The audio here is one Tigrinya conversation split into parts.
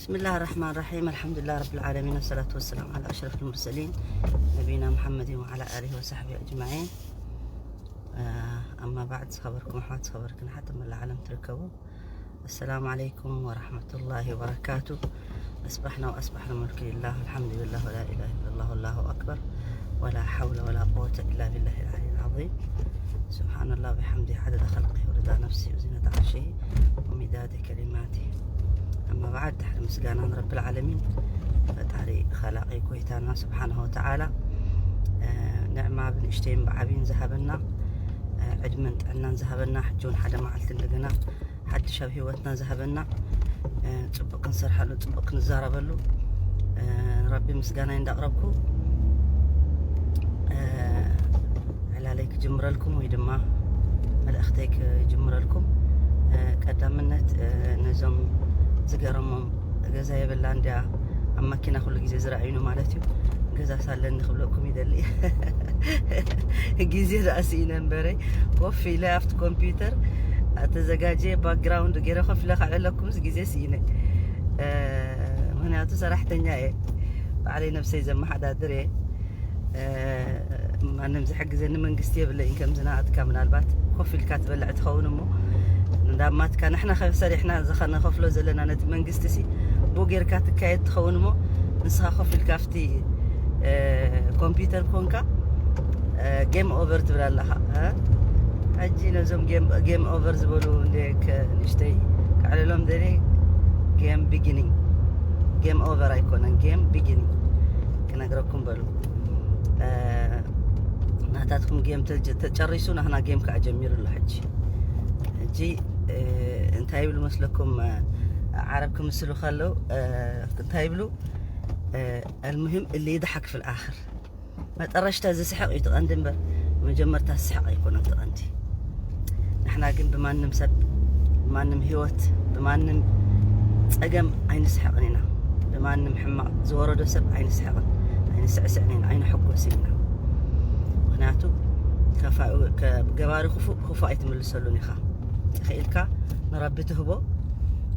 بسم الله الرحمن الرحيم. الحمد لله رب العالمين، والصلاة والسلام على أشرف المرسلين نبينا محمد وعلى آله وصحبه أجمعين. آه، أما بعد، خبركم حوات خبركم حتى من العالم تركبوا. السلام عليكم ورحمة الله وبركاته. أصبحنا وأصبح الملك لله، الحمد لله، ولا إله إلا الله، والله أكبر، ولا حول ولا قوة إلا بالله العلي العظيم. سبحان الله بحمده عدد خلقه ورضا نفسه وزنة عرشه ومداد كلماته. أما بعد، ድሕሪ ምስጋና ንረቢ ዓለሚን ፈጣሪ ኸላቒ ጎይታና ስብሓንሁ ወተዓላ፣ እ፣ ንዕማ ብንእሽተይን ብዓብይን ዝሃበና፣ እ፣ ዕድመን ጥዕናን ዝሃበና፣ ሕጂ እውን ሓደ መዓልቲ እንደገና ሓድሽ ኣብ ህይወትና ዝሃበና፣ እ፣ ጽቡቕ ክንሰርሓሉ፣ ጽቡቕ ክንዛረበሉ፣ እ፣ ንረቢ ምስጋናይ እንዳቕረብኩ፣ እ፣ ዕላለይ ክጅምረልኩም ወይ ድማ መልእኽተይ ክጅምረልኩም፣ እ፣ ቀዳምነት፣ እ፣ ነዞም ዝገረሞም ገዛ የብላ እንድያ ኣብ መኪና ኩሉ ግዜ ዝረኣዩኒ ማለት እዩ። ገዛ ሳለኒ ክብለኩም ይደሊ። ግዜ ደኣ ስኢነ እምበረ ኮፍ ኢለ ኣብቲ ኮምፒውተር ኣተዘጋጀ ባክግራውንድ ገይረ ኮፍ ኢለ ከዕለለኩምስ ግዜ ስኢነ። እ፣ ምኽንያቱ ሰራሕተኛ እየ፣ ባዕለይ ነብሰይ ዘመሓዳድር እየ። እ፣ ማንም ዝሕግዘኒ መንግስቲ የብለይን። ከምዚ ናትካ ምናልባት ኮፍ ኢልካ ትበልዕ ትኸውን እሞ፣ እንዳማትካ ንሕና ከ ሰሪሕና ዝኸ-፣ ንኸፍሎ ዘለና ነቲ መንግስቲ ሲ ብኡ ጌርካ ትካየድ ትኸውን እሞ፣ ንስኻ ኮፍ ኢልካ ኣብቲ፣ እ፣ ኮምፒውተር ኮንካ፣ እ፣ ጌም ኦቨር ትብል ኣለኻ፣ እ? ሕጂ ነዞም ጌም፣ ጌም ኦቨር ዝበሉ እንደ ከ-፣ ንእሽተይ ከዕልሎም ደልየ፣ ጌም ቢጊኒንግ፣ ጌም ኦቨር ኣይኮነን፣ ጌም ቢጊኒንግ ክነግረኩም በሉ። እ፣ ናታትኩም ጌም ተጀ-፣ ተጨሪሱ፣ ናህና ጌም ከዓ ጀሚሩ ኣሎ። ሕጂ፣ ሕጂ፣ እ፣ እንታይ ይብሉ መስለኩም? እ፣ ዓረብ ክምስሉ ከለዉ፣ እ፣ እንታይ ይብሉ? እ፣ المهم اللي يضحك في الآخر። መጠረሽታ ዝስሕቕ እዩ ትቐንዲ እምበር፣ መጀመርታ ዝስሕቕ ኣይኮነን ትቐንዲ። ንሕና ግን ብማንም ሰብ፣ ብማንም ህይወት፣ ብማንም ጸገም ኣይንስሕቕን ኢና። ብማንም ሕማቕ ዝወረዶ ሰብ ኣይንስሕቕን፣ ኣይንስዕስዕን ኢና፣ ኣይንሕጎስን ኢና። ምኽንያቱ ከፋ-፣ ከ-፣ ገባሪ ክፉእ፣ ክፉእ ኣይትምልሰሉን ኢኻ። ተኽኢልካ ንረቢ ትህቦ፣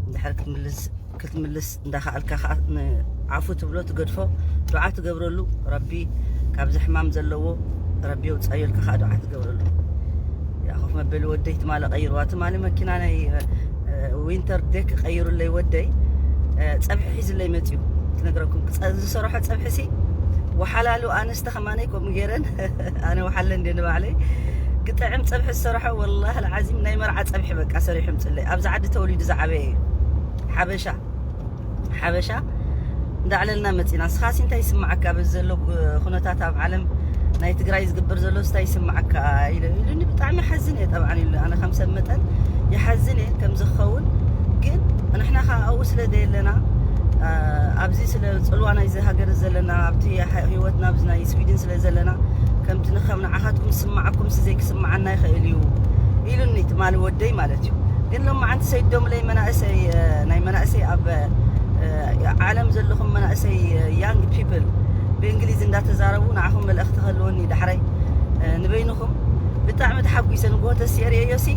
እንድሕር ክትምልስ፣ ክትምልስ እንዳኸኣልካ ኸዓ ንዓፉ ትብሎ፣ ትገድፎ፣ ዱዓ ትገብረሉ፣ ረቢ ካብዚ ሕማም ዘለዎ ረቢ የውፅኣዮ ኢልካ ኸዓ ዱዓ ትገብረሉ። ያ ኮፍ መበሊ ወደይ ትማሊ ቀይርዋ፣ ትማሊ መኪና ናይ፣ እ፣ ዊንተር ዴክ ቀይሩለይ ወደይ፣ እ፣ ፀብሒ ሒዙለይ መፅዩ። ክነግረኩም፣ ፀ-፣ ዝሰርሖ ፀብሒ ሲ ወሓላሉ ኣንስተ ከማነይ ከምኡ ገይረን ኣነ ወሓለ እንደ ንባዕለይ ግጥዕም ፀብሒ ዝሰርሖ፣ ወላሂ ልዓዚም ናይ መርዓ ፀብሒ በቃ ሰሪሑ ምፅለይ። ኣብዚ ዓዲ ተወሊዱ ዝዓበየ እዩ። ሓበሻ፣ ሓበሻ እንዳዕለልና መፂና። ንስኻሲ እንታይ ይስምዓካ በዚ ዘሎ ኩነታት ኣብ ዓለም ናይ ትግራይ ዝግበር ዘሎ እንታይ ይስምዓካ ኢለ ኢሉኒ። ብጣዕሚ ሓዝን እየ ጠብዓን ኢሉ። ኣነ ከም ሰብ መጠን ይሓዝን እየ ከምዚ ክኸውን። ግን ንሕና ከዓ ኣብኡ ስለ ዘየለና፣ አ፣ ኣብዚ ስለ ፅልዋ ናይዚ ሃገር ዘለና፣ ኣብቲ ህ-፣ ህይወትና ኣብዚ ናይ ስዊድን ስለ ዘለና፣ ከምቲ ንኸም ንዓኻትኩም ዝስምዓኩም ሲ ዘይክስምዓና ይኽእል እዩ ኢሉኒ ትማሊ ወደይ ማለት እዩ። ግን ሎማዓንቲ ሰይዶምለይ መናእሰይ፣ እ፣ ናይ መናእሰይ ኣብ፣ እ፣ ዓለም ዘለኹም መናእሰይ፣ እ፣ young people ብእንግሊዝ እንዳተዛረቡ ንዓኹም መልእኽቲ ክህልወኒ ዳሕራይ፣ እ፣ ንበይንኹም ብጣዕሚ ተሓጒሰ። ንግሆ ተሲኤ ርእየዮሲ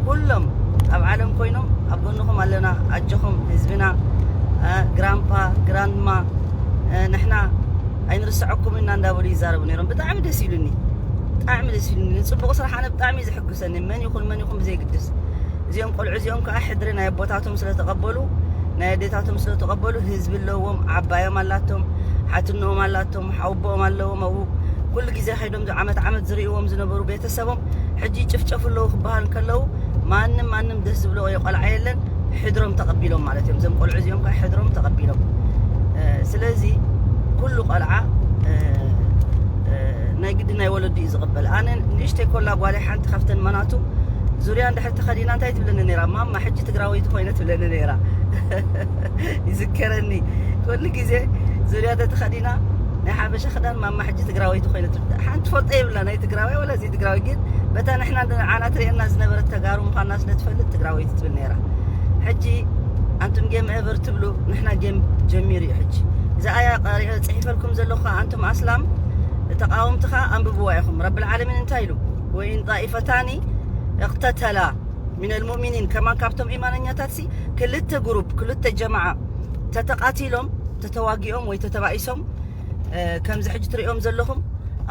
ኩሎም ኣብ ዓለም ኮይኖም ኣብ ጎንኹም ኣለና፣ ኣጆኹም ህዝብና፣ እ፣ ግራምፓ፣ ግራንድማ፣ እ፣ ንሕና ኣይንርስዐኩም ኢና እንዳበሉ ይዛረቡ ነይሮም። ብጣዕሚ ደስ ኢሉኒ፣ ብጣዕሚ ደስ ኢሉኒ። ንፅቡቕ ስራሕ ኣነ ብጣዕሚ እዩ ዘሐጉሰኒ፣ መን ይኹን መን ይኹን ብዘይግድስ። እዚኦም ቆልዑ እዚኦም ከዓ ሕድሪ ናይ ኣቦታቶም ስለተቐበሉ፣ ናይ ኣዴታቶም ስለተቐበሉ፣ ህዝቢ ኣለዎም፣ ዓባዮም ኣላቶም፣ ሓትንኦም ኣላቶም፣ ሓውቦኦም ኣለዎም። ኣብኡ ኩሉ ግዜ ከይዶም ዓመት ዓመት ዝርእይዎም ዝነበሩ ቤተሰቦም ሕጂ ይጭፍጨፉ ኣለዉ ክበሃል ከለዉ፣ ማንም ማንም ደስ ዝብሎ ቆልዓ የለን። ሕድሮም ተቐቢሎም ማለት እዮም። እዞም ቆልዑ እዚኦም ከዓ ሕድሮም ተቐቢሎም። እ፣ ስለዚ ኩሉ ቆልዓ፣ እ፣ እ፣ ናይ ግዲ ናይ ወለዱ እዩ ዝቕበል። ኣነ ንእሽተይ ኮላ ጓለይ ሓንቲ ካብተን መናቱ ዙርያ እንድሕር ተኸዲና እንታይ ትብለኒ ነይራ? ማማ፣ ሕጂ ትግራወይቲ ኮይነ ትብለኒ ነይራ። ይዝከረኒ። ኩሉ ግዜ ዙርያ ተተኸዲና ናይ ሓበሻ ክዳን፣ ማማ፣ ሕጂ ትግራወይቲ ኮይነ ትብል። ሓንቲ ፈልጦ የብላ ናይ ትግራዋይ ወላ ዘይትግራዋይ፣ ግን በታ ንሕና ንዓና ትርእየና ዝነበረት ተጋሩ ምዃንና ስለ ትፈልጥ ትግራወይቲ ትብል ነይራ። ሕጂ ኣንቱም ጌም ኤቨር ትብሉ፣ ንሕና ጌም ጀሚሩ እዩ። ሕጂ እዛ ኣያ ቀሪአ ጽሒፈልኩም ዘለኹ ኣንቱም ኣስላም ተቃወምቲ ኸኣ ኣንብብዋ ኢኹም። ረብል ዓለሚን እንታይ ኢሉ? ወኢን ጣኢፈታኒ እቅተተላ ሚነል ሙእሚኒን፣ ከማን ካብቶም ኢማነኛታት ሲ ክልተ ግሩፕ፣ ክልተ ጀማዓ ተተቃቲሎም፣ ተተዋጊኦም ወይ ተተባኢሶም፣ እ፣ ከምዚ ሕጂ ትርእዮም ዘለኹም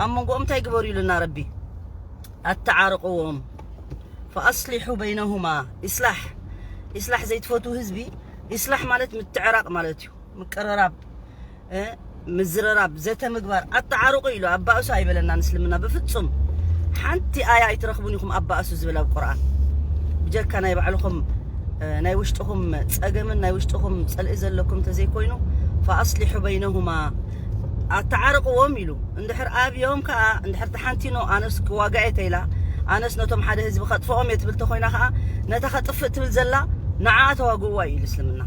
ኣብ መንጎኦም እንታይ ግበሩ ኢሉና ረቢ? ኣተዓርቕዎም። ፈኣስሊሑ በይነሁማ። ኢስላሕ፣ ኢስላሕ ዘይትፈትዉ ህዝቢ፣ ኢስላሕ ማለት ምትዕራቕ ማለት እዩ። ምቅርራብ፣ እ፣ ምዝርራብ፣ ዘተ ምግባር። ኣተዓርቑ ኢሉ ኣባእሱ ኣይበለናን እስልምና ብፍጹም። ሓንቲ ኣያ ኣይትረኽቡን ኢኹም ኣባእሱ ዝብል ኣብ ቁርኣን። ብጀካ ናይ ባዕልኹም፣ እ፣ ናይ ውሽጥኹም ጸገምን ናይ ውሽጥኹም ጽልኢ ዘለኩም እንተዘይኮይኑ፣ ፈኣስሊሑ በይነሁማ፣ ኣተዓርቕዎም ኢሉ። እንድሕር ኣብዮም ከኣ፣ እንድሕር ተሓንቲኖ፣ ኣነስ ክዋጋእ እየ ተይላ፣ ኣነስ ነቶም ሓደ ህዝቢ ከጥፍኦም እየ ትብል ተኾይና ከኣ፣ ነታ ከጥፍእ ትብል ዘላ ንዓኣ ተዋግእዋ እዩ ኢሉ እስልምና።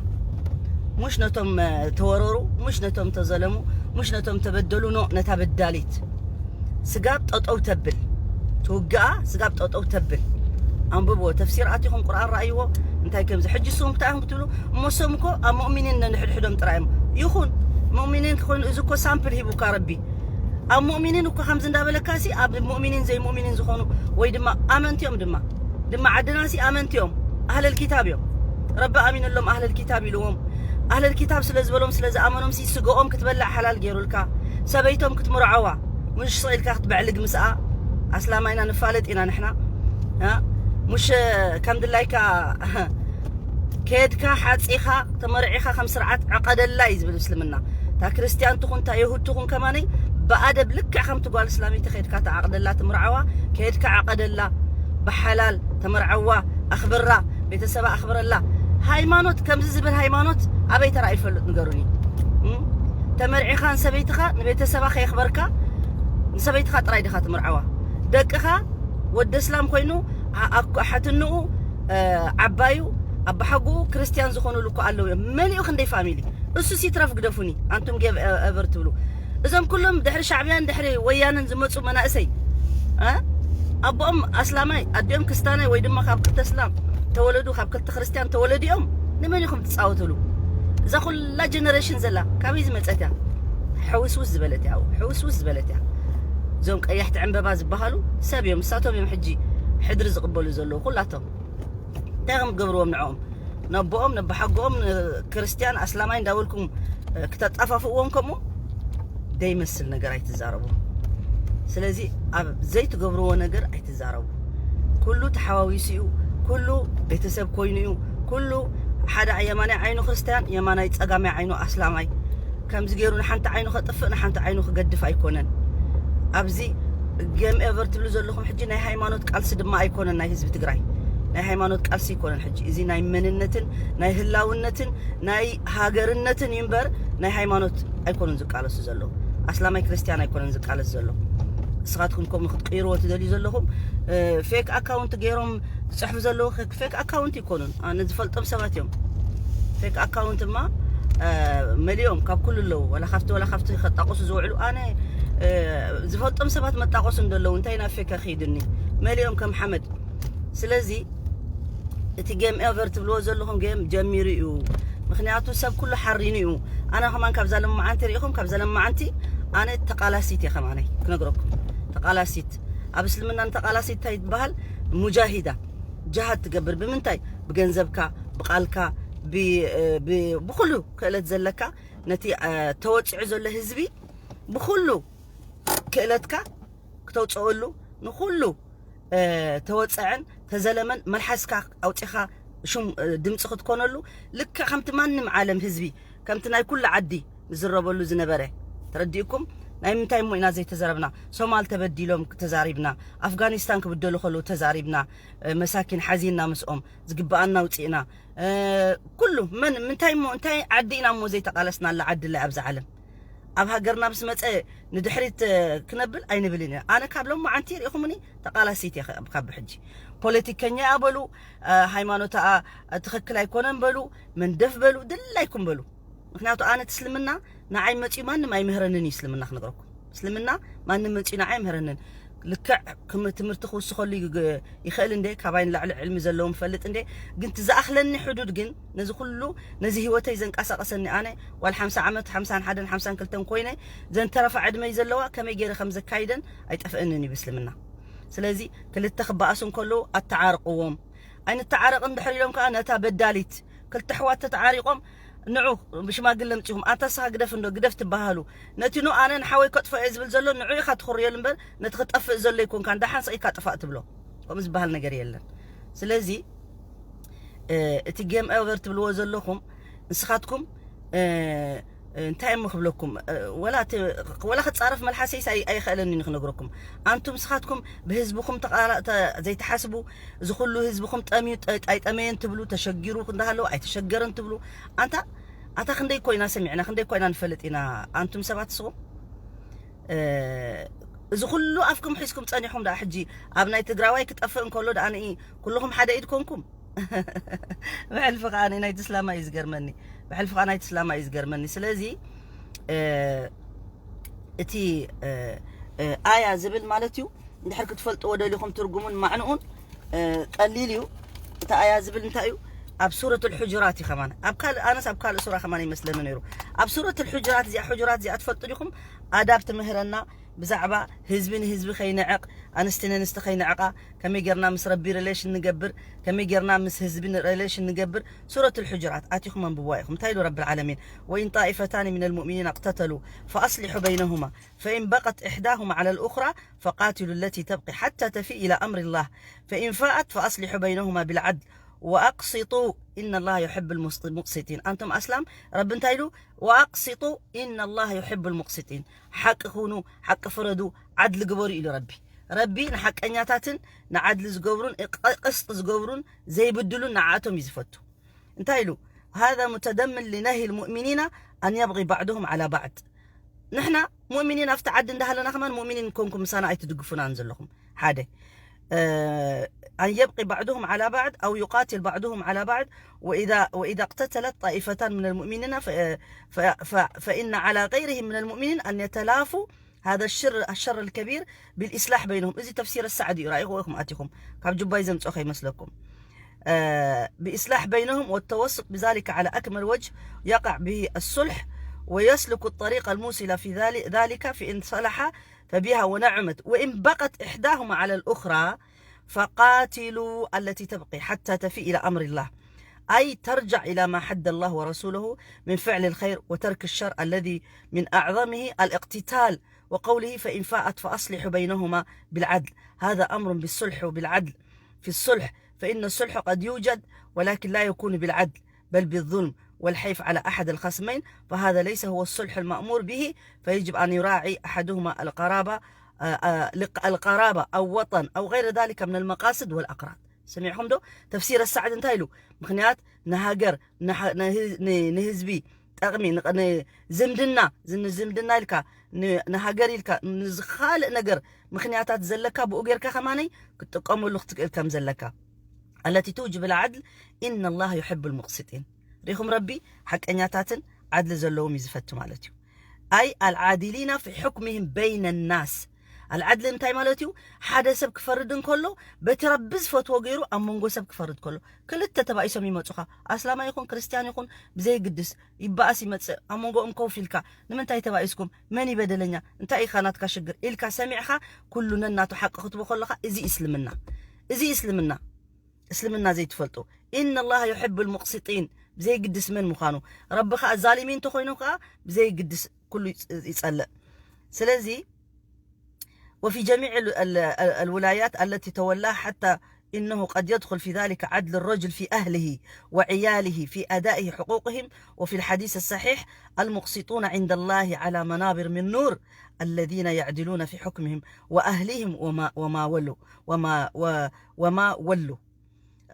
ሙሽ ነቶም፣ እ፣ ተወረሩ፣ ሙሽ ነቶም ተዘለሙ፣ ሙሽ ነቶም ተበደሉ፣ ኖ፣ ነታ በዳሊት። ስጋብ ጠጠው ተብል። ትውግኣ፣ ስጋብ ጠጠው ተብል። ኣንብብዎ፣ ተፍሲር ኣቲኹም ቁርኣን ረኣይዎ፣ እንታይ ከምዚ። ሕጂ ስም እንታይ ኢኹም ክትብሉ፣ እሞ ሰም እኮ ኣብ ሙእሚኒን ነንሕድሕዶም ጥራይ እዮም። ይኹን፣ ሙእሚኒን ክኾኑ፣ እዚ እኮ ሳምፕል ሂቡካ ረቢ። ኣብ ሙእሚኒን እኮ ከምዚ እንዳበለካ ሲ፣ ኣብ ሙእሚኒን ዘይሙእሚኒን ዝኾኑ፣ ወይ ድማ ኣመንቲ እዮም ድማ፣ ድማ ዓድና ሲ ኣመንቲ እዮም፣ ኣህለል ኪታብ እዮም። ረቢ ኣሚንሎም ኣህለል ኪታብ ኢልዎም። ኣህለል ኪታብ ስለ ዝበሎም፣ ስለ ዝኣመኖም ሲ፣ ስጋኦም ክትበልዕ ሓላል ገይሩልካ፣ ሰበይቶም ክትምርዓዋ። ሙሽ ስቕ ኢልካ ክትበዕልግ ምስኣ። ኣስላማይና ንፋለጥ ኢና ንሕና። እ? ሙሽ ከም ድላይካ ከየድካ ሓጺኻ ተመርዒኻ ከም ስርዓት ዕቐደላ እዩ ዝብል እስልምና። እታ ክርስትያን ትኹን፣ እታ የሁድ ትኹን ከማነይ ብኣደብ ልክዕ ከምቲ ጓል እስላመይቲ ከየድካ ተዓቕደላ ትምርዓዋ፣ ከየድካ ዕቐደላ፣ ብሓላል ተመርዓዋ፣ ኣኽብራ፣ ቤተሰባ ኣኽብረላ። ሃይማኖት ከምዚ ዝብል ሃይማኖት ኣበይ ተራእዩ ይፈልጥ ንገሩኒ። እም? ተመርዒኻ ንሰበይትኻ ንቤተሰባ ከየኽበርካ ንሰበይትኻ ጥራይ ዲኻ ትምርዓዋ? ደቅኻ ወዲ እስላም ኮይኑ ኣ-፣ ኣኩ-፣ ኣሓትንኡ፣ እ፣ ዓባዩ፣ ኣባሓጉኡ ክርስትያን ዝኾኑሉ እኮ ኣለዉ እዮም። መሊኡ ክንደይ ፋሚሊ። እሱ ሲትረፍ ግደፉኒ፣ ኣንቱም ጌም እ-፣ ኤቨር ትብሉ። እዞም ኩሎም ድሕሪ ሻዕብያን ድሕሪ ወያነን ዝመጹ መናእሰይ፣ እ? ኣቦኦም ኣስላማይ፣ ኣዲኦም ክስታናይ ወይ ድማ ካብ ክልተ እስላም ተወለዱ፣ ካብ ክልተ ክርስትያን ተወለዱ እዮም። ንመን ኢኹም ትጻወትሉ? እዛ ኩላ ጀነሬሽን ዘላ ካበይ ዝመጸት እያ? ሕውስውስ ዝበለት እያ፣ ሕውስውስ ዝበለት እያ። እዞም ቀያሕቲ ዕምበባ ዝበሃሉ ሰብ እዮም፣ ንሳቶም እዮም ሕጂ ሕድሪ ዝቕበሉ ዘለዉ ኩላቶም። እንታይ ከም ገብርዎም ንዕኦም? ነቦኦም፣ ነባሓጎኦም፣ ክርስትያን ኣስላማይ እንዳበልኩም፣ እ፣ ክተጣፋፍእዎም ከምኡ ደይመስል ነገር ኣይትዛረቡ። ስለዚ ኣብ ዘይትገብርዎ ነገር ኣይትዛረቡ። ኩሉ ተሓዋዊሱ እዩ፣ ኩሉ ቤተሰብ ኮይኑ እዩ፣ ኩሉ ሓደ የማናይ ዓይኑ ክርስትያን፣ የማናይ ጸጋማይ ዓይኑ ኣስላማይ። ከምዚ ገይሩ ንሓንቲ ዓይኑ ከጥፍእ፣ ንሓንቲ ዓይኑ ክገድፍ ኣይኮነን። ኣብዚ ጌም ኤቨር ትብሉ ዘለኹም ሕጂ ናይ ሃይማኖት ቃልሲ ድማ ኣይኮነን ናይ ህዝቢ ትግራይ። ናይ ሃይማኖት ቃልሲ ኣይኮነን ሕጂ። እዚ ናይ መንነትን ናይ ህላውነትን ናይ ሃገርነትን እዩ እምበር ናይ ሃይማኖት ኣይኮኑን ዝቃለሱ ዘለዉ። ኣስላማይ ክርስትያን ኣይኮነን ዝቃለስ ዘሎ። ንስኻትኩም ከምኡ ክትቅይርዎ ትደልዩ ዘለኹም፣ እ፣ ፌክ ኣካውንት ገይሮም ዝጽሕፉ ዘለዉ ፌክ ኣካውንት ይኮኑን። ኣነ ዝፈልጦም ሰባት እዮም። ፌክ ኣካውንት ድማ፣ እ፣ መሊኦም ካብ ኩሉ ኣለዉ። ዋላ ካብቲ፣ ዋላ ካብቲ ከጣቕሱ ዝውዕሉ ኣነ፣ እ፣ ዝፈልጦም ሰባት መጣቐሱ እንደለዉ እንታይ ናብ ፌክ ኣኽይድኒ? መሊኦም ከም ሓመድ። ስለዚ እቲ ጌም ኤቨር ትብልዎ ዘለኹም ጌም ጀሚሩ እዩ። ምኽንያቱ ሰብ ኩሉ ሓሪኑ እዩ። ኣነ ከማን ካብዛ ለማዓንቲ ርኢኹም፣ ካብዛ ለማዓንቲ ኣነ ተቓላሲት እየ ከማነይ ክነግረኩም። ተቓላሲት፣ ኣብ እስልምና ንተቓላሲት እንታይ ትበሃል? ሙጃሂዳ። ጅሃድ ትገብር ብምንታይ? ብገንዘብካ፣ ብቓልካ፣ ብ-፣ ብ-፣ ብኹሉ ክእለት ዘለካ ነቲ፣ እ፣ ተወጺዑ ዘሎ ህዝቢ ብኹሉ ክእለትካ ክተውፅኣሉ፣ ንኹሉ፣ እ፣ ተወፀዐን ተዘለመን መልሓስካ ኣውፂኻ ሹም፣ እ፣ ድምፂ ክትኮነሉ፣ ልክዕ ከምቲ ማንም ዓለም ህዝቢ፣ ከምቲ ናይ ኩሉ ዓዲ ዝዝረበሉ ዝነበረ። ተረዲእኩም? ናይ ምንታይ እሞ ኢና ዘይተዘረብና? ሶማል ተበዲሎም ተዛሪብና፣ ኣፍጋኒስታን ክብደሉ ከለዉ ተዛሪብና፣ እ፣ መሳኪን ሓዚንና ምስኦም፣ ዝግብኣና ኣውፂእና፣ እ፣ ኩሉ መን፣ ምንታይ እሞ፣ እንታይ ዓዲ ኢና እሞ ዘይተቓለስናላ ዓዲ ኣላ ኣብዛ ዓለም? ኣብ ሃገርና ምስ መጸ ንድሕሪት፣ እ፣ ክነብል ኣይንብልን ኢና። ኣነ ካብ ሎማዓንቲ ርኢኹምኒ ተቓላሲት እየ፣ ካብ፣ ካብ ሕጂ። ፖለቲከኛ እያ በሉ፣ እ፣ ሃይማኖታ፣ እ፣ ትኽክል ኣይኮነን በሉ፣ መንደፍ በሉ፣ ድላይኩም በሉ። ምኽንያቱ ኣነ እቲ እስልምና ንዓይ መጺኡ ማንም ኣይምህረንን እዩ፣ እስልምና ክነግረኩም። እስልምና ማንም መጺኡ ንዓይ ኣይምህረንን። ልክዕ ክም-፣ ትምህርቲ ክውስኸሉ ይግ-፣ ይኽእል እንዴ? ካባይ ንላዕሊ ዕልሚ ዘለዎም ፈልጥ እንዴ? ግን እቲ ዝኣኽለኒ ሕዱድ ግን፣ ነዚ ኩሉ፣ ነዚ ህይወተይ ዘንቀሳቐሰኒ ኣነ፣ ዋል ሓምሳ ዓመት፣ ሓምሳን ሓደን ሓምሳን ክልተን ኮይነ፣ ዘን ተረፋ ዕድመይ ዘለዋ ከመይ ገይረ ከም ዘካይደን ኣይጠፍአንን እዩ ብእስልምና። ስለዚ ክልተ ክበኣሱ እንከለዉ ኣተዓርቕዎም። ኣይንተዓረቕ እንድሕር ኢሎም ከኣ ነታ በዳሊት፣ ክልተ ኣሕዋት ተተዓሪቖም፣ ንዑ ብሽማግለ ምፂኹም ኣንታ ስኻ ግደፍ እንዶ ግደፍ ትበሃሉ። ነቲ ኖ ኣነ ንሓወይ ከጥፎ እየ ዝብል ዘሎ ንዑ ኢኻ ትኽርየሉ እምበር ነቲ ክጠፍእ ዘሎ ይኮንካ። እንዳ ሓንሳ ኢካ ጥፋእ ትብሎ። ከምኡ ዝበሃል ነገር የለን። ስለዚ እቲ ጌም ኦቨር ትብልዎ ዘለኹም ንስኻትኩም እንታይ እሞ ክብለኩም፣ ወላ ክፃረፍ መልሓሰይስ ኣይክእለኒ ክነግረኩም። ኣንቱም ንስኻትኩም ብህዝብኹም ዘይትሓስቡ፣ እዚ ኩሉ ህዝብኹም ጠምዩ ኣይጠመየን ትብሉ፣ ተሸጊሩ እንዳሃለዉ ኣይተሸገረን ትብሉ። ኣንታ ኣታ ክንደይ ኮይና ሰሚዕና ክንደይ ኮይና ንፈልጥ ኢና። ኣንቱም ሰባት ንስኹም እዚ ኩሉ ኣፍኩም ሒዝኩም ፀኒኹም ደኣ ሕጂ ኣብ ናይ ትግራዋይ ክጠፍእ እንከሎ ደኣ ንኢ ኩልኹም ሓደ ኢድ ኮንኩም። ብሕልፊ ከዓ ናይ ትስላማ እዩ ዝገርመኒ። ብሕልፊ ከዓ ናይ ትስላማ እዩ ዝገርመኒ። ስለዚ እቲ ኣያ ዝብል ማለት እዩ እንድሕር ክትፈልጥዎ ደሊኹም ትርጉሙን ማዕንኡን ቀሊል እዩ። እቲ ኣያ ዝብል እንታይ እዩ? ኣብ ሱረት ልሕጁራት እዩ ከማን ኣብ ካልእ ኣነስ ኣብ ካልእ ሱራ ከማን ይመስለኒ ነይሩ። ኣብ ሱረት ልሕጁራት እዚኣ ሕጁራት እዚኣ ትፈልጡ ዲኹም? ኣዳብ ትምህረና ብዛዕባ ህዝቢ ንህዝቢ ከይንዕቕ፣ ኣንስቲ ንንስቲ ከይንዕቓ፣ ከመይ ጌርና ምስ ረቢ ሪሌሽን ንገብር፣ ከመይ ጌርና ምስ ህዝቢ ሪሌሽን ንገብር። ሱረት ልሕጁራት ኣቲኹም ኣንብብዋ ኢኹም። እንታይ ኢሉ ረቢ ልዓለሚን? وإن طائفتان من المؤمنين اقتتلوا فأصلحوا بينهما فإن بغت إحداهما على الأخرى فقاتلوا التي تبغي حتى تفيء إلى أمر الله فإن فاءت فأصلحوا بينهما بالعدل وأقسطوا إن الله يحب المقسطين. ኣንቱም ኣስላም ረቢ እንታይ ኢሉ? وأقسطوا إن الله يحب المقسطين። ሓቂ ኩኑ፣ ሓቂ ፍረዱ፣ ዓድሊ ግበሩ ኢሉ ረቢ። ረቢ ንሓቀኛታትን ንዓድሊ ዝገብሩን ቅስጥ ዝገብሩን ዘይብድሉን ንዓኣቶም እዩ ዝፈቱ። እንታይ ኢሉ? هذا متضمن لنهي المؤمنين أن يبغي بعضهم على بعض። ንሕና ሙእሚኒን ኣብቲ ዓዲ እንዳሃለና ከማን ሙእሚኒን ኮንኩም ምሳና ኣይትድግፉናን ዘለኹም። ሓደ أن يبغي بعضهم على بعض أو يقاتل بعضهم على بعض وإذا وإذا اقتتلت طائفتان من المؤمنين ف ف ف فإن على غيرهم من المؤمنين أن يتلافوا هذا الشر الشر الكبير بالإصلاح بينهم. እዚ ተፍሲር ሳዕዲ እዩ። ራኢኹ ኢኹም ኣቲኹም ካብ ጁባይ ዘምፅኦ ከይመስለኩም። بإصلاح بينهم والتوسط بذلك على أكمل وجه يقع به الصلح ويسلك الطريق الموصلة في ذلك في إن صلح فبها ونعمت وإن بغت إحداهما على الأخرى فقاتلوا التي تبغي حتى تفيء إلى أمر الله أي ترجع إلى ما حد الله ورسوله من فعل الخير وترك الشر الذي من أعظمه الاقتتال وقوله فإن فاءت فأصلحوا بينهما بالعدل هذا أمر بالصلح وبالعدل في الصلح فإن الصلح قد يوجد ولكن لا يكون بالعدل بل بالظلم والحيف على أحد الخصمين فهذا ليس هو الصلح المأمور به فيجب أن يراعي أحدهما القرابة القرابة أو وطن أو غير ذلك من المقاصد والأغراض. سمعهم دو تفسير السعد انتهي له مخنيات نهاجر نهزبي ጠቕሚ ዝምድና ዝምድና ኢልካ ንሃገር ኢልካ ንዝኻልእ ነገር ምኽንያታት ዘለካ ብኡ ጌርካ ከማነይ ክትጥቀመሉ ክትክእል ከም ዘለካ التي توجب العدل إن الله يحب المقسطين ሪኹም ረቢ ሓቀኛታትን ዓድሊ ዘለዎም እዩ ዝፈቱ ማለት እዩ أي العادلين في حكمهم بين الناس العدل እንታይ ማለት እዩ ሓደ ሰብ ክፈርድ እንከሎ በቲ ረቢ ዝፈትዎ ገይሩ ኣብ መንጎ ሰብ ክፈርድ ከሎ ክልተ ተባኢሶም ይመፁኻ ኣስላማ ይኹን ክርስትያን ይኹን ብዘይግድስ ይበኣስ ይመፅእ ኣብ መንጎኦም ኮፍ ኢልካ ንምንታይ ተባኢስኩም መን ይበደለኛ እንታይ ኢኻ ናትካ ሽግር ኢልካ ሰሚዕኻ ኩሉ ነናቱ ሓቂ ክትቦ ከለኻ እዚ እስልምና እዚ እስልምና እስልምና ዘይትፈልጡ إن الله يحب المقسطين ብዘይግድስ መን ምዃኑ ረቢ ከዓ ዛሊሚን እንተኮይኖም ከዓ ብዘይግድስ ኩሉ ይፀልእ ስለዚ وفي جميع الولايات التي تولاها حتى إنه قد يدخل في ذلك عدل الرجل في أهله وعياله في أداء حقوقهم وفي الحديث الصحيح المقسطون عند الله على منابر من نور الذين يعدلون في حكمهم وأهلهم وما وما ولوا وما وما ولوا